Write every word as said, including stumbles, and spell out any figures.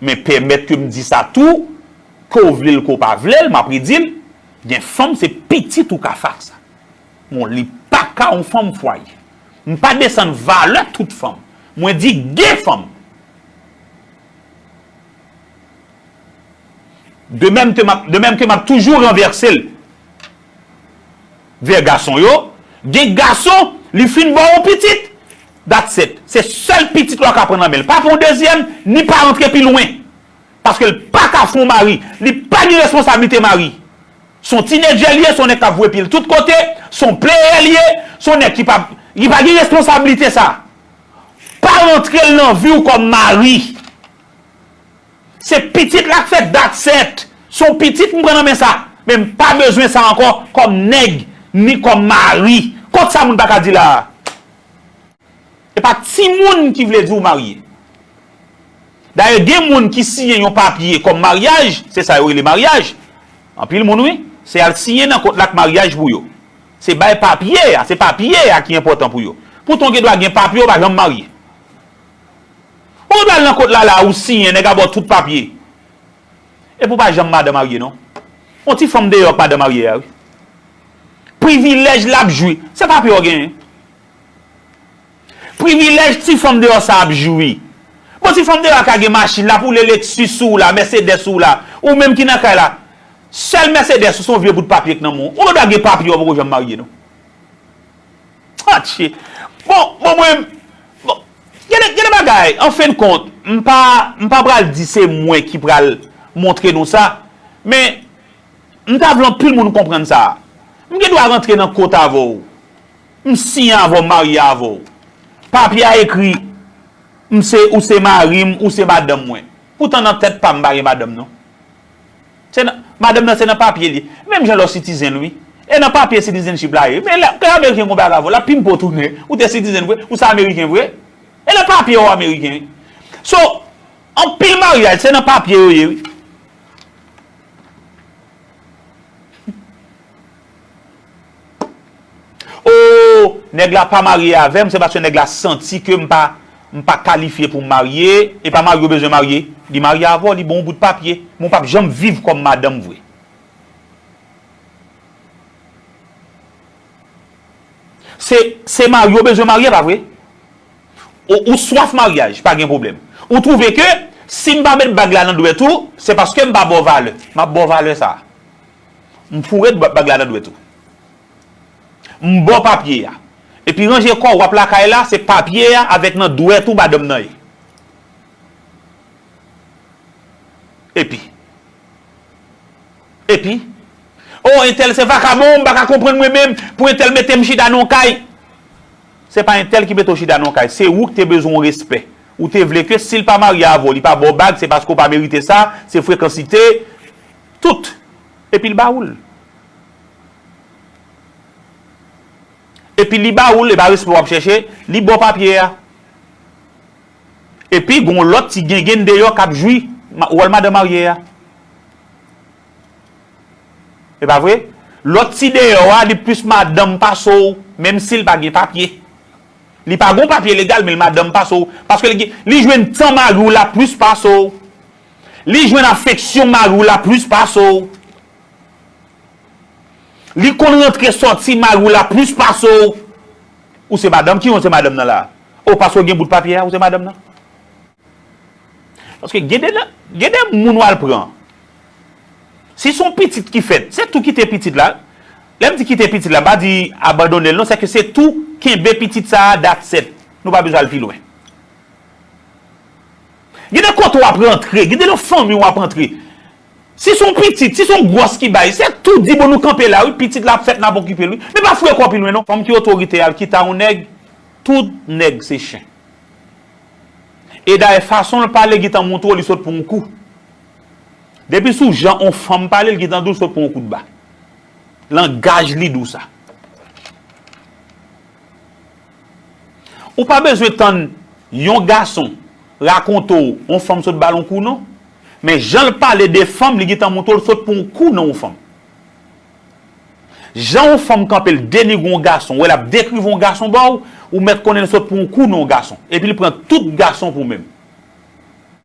Men pèmèt ke m di sa tou, ke w vle l, ke w pa vle l, m ap redi l, gen fanm se pitit ou ka fè ak sa. Bon, li pa ka yon fanm fwaye. M pa desann valè tout fanm. Mwen di gen fanm. De menm ke m ap, de menm ke m ap toujou ranvèse l vè gason yo, gen gason, li fin ba w yon pitit, that's it. Se sèl pitit la w ka pran nan men l. Pa pran yon dezyèm, ni pa rantre pi lwen. Paske l pa ka fè yon mari. Li pa gen responsablite mari. Se yon tinedjè li ye, se yon nèg k ap voye pye l tout kote, se yon plenyen li ye, se yon nèg ki pa, li pa gen responsablite sa. Pa rantre l nan vi w kòm mari. Se pitit la k fèt, that's it. Se yon pitit m pran nan men sa. Men m pa bezwen sa ankò kòm nèg, ni kòm mari. Kot sa moun pa ka di la a? E pa timoun ki vle di w marye. Dayè, gen moun ki siyen yon papye kòm maryaj, se sa yo rele maryaj. Anpil moun, wi, se al siyen nan kot la k maryaj pou yo. Se bay papye a, se papye a ki enpòtan pou yo. Poutan w gen dwa gen papye, w pa janm marye. Ou gen dwa al nan kot la la, ou siyen, nèg la ba w tout papye. Epi w pa janm madan marye, non. On ti fanm deyò k madan marye a, wi. Privilèj l ap jwi. Se papye w genyen. Privilèj ti fanm deyò sa ap jwi. Bon, ti fanm deyò a ka gen machin, l ap woule Lexus sou w la, Mercedes sou w la. Ou menm ki nan kay la, sèl Mercedes ou se yon vye bout papye k nan men w. Ou gen dwa gen papye, w poko janm marye, non. Atche. Bon, bon, mwen, bon, gen de, gen de bagay, an fen de kont, m pa, m pa pral di se mwen ki pral montre nou sa, men m ta vle anpil moun konprann sa. M gen dwa rantre nan kot avè w. M siyen avè w, m marye avè w. Papye a ekri, m se, ou se mari m, ou se madanm mwen. Poutan nan tèt pa m, m pa gen madanm, non. Se nan, madanm nan se nan papye li. Menm jan lè w citizen, wi. E nan papye citizenship la ye. Men lè, lè Ameriken gon bagay avè w, l ap pimpe w tounen. Ou te citizen vre, ou se Ameriken vre. E nan papye w Ameriken, wi. So, anpil maryaj, se nan papye yo ye, wi. O, nèg la pa marye avè m, se paske nèg la santi ke m pa, m pa kalifye pou m marye, e pa marye w bezwen marye. Li marye avè w, li ba w yon bout papye, men w p ap janm viv kòm madanm vre. Se, se marye w bezwen marye, pa vre? Ou, ou swaf maryaj, pa gen pwoblèm. Ou twouve ke si m pa met bag la nan dwèt ou, se paske m pa ba w valè. M ap ba w valè sa a. M foure bag la nan dwèt ou. M ba w papye a. Epi ranje kò w, w ap lakay la, se papye a avèk nan dwèt ou madanm nan ye. Epi, epi, o, entèl se vakabon, m pa ka konprann mwen menm, pou entèl mete m chita nan yon kay. Se pa entèl ki mete w chita nan yon kay, se ou ki te bezwen yon respè. Ou te vle ke si l pa marye avè w, li pa ba w bag, se paske w pa merite sa, se frekansite, tout. Epi l ba ou l. Epi li ba ou l, e pa respè w ap chèche, li ba w papye a. Epi gon lòt ti gengenn deyò k ap jwi ma-, wòl madan marye a. E pa vre? Lòt ti deyò a, li plis madanm pase w, menm si l pa gen papye. Li pa gon papye legal, men l madanm pase w. Paske li gen, li jwenn tan mari w la plis pase w. Li jwenn afeksyon mari w la plis pase w. Li konn rantre sòti mari w la plis pase w. Ou se madanm, ki yon se madanm nan la? O, paske w gen bout papye a, ou se madanm nan? Paske gen de, gen de moun w al pran. Si se yon pitit ki fèt, se tou kite pitit la. Lè m di kite pitit la, m pa di abandone l non, se ke se tou kenbe pitit sa a, that's it. Nou pa bezwen al pi lwen. Gen de kote w ap rantre, gen de nan fanmi w ap rantre. Si se yon pitit, si se yon gwòs ki bay, se tou di, bon, nou kanpe la, wi, pitit la ap fèt, n ap okipe l, wi. Men pa foure kò w pi lwen, non. Fanm ki otorite a, al kite a yon nèg, tout nèg se chen. E dayè, fason l pale gentan montre w li sot pran yon kou. Depi sou jan yon fanm pale, l gentan di w sot pran yon kout ba. Langaj li di w sa. Ou pa bezwen tann yon gason rakonte w yon fanm sot ba l yon kou non. Men jan l pale de fanm, li gentan montre w l sot pran yon kou nan yon fanm. Jan yon fanm kanpe, l denigre yon gason, ou wè l ap dekrive yon gason ba w, ou mèt konnen l sot pran yon kou nan yon gason. Epi l pran tout gason pou menm.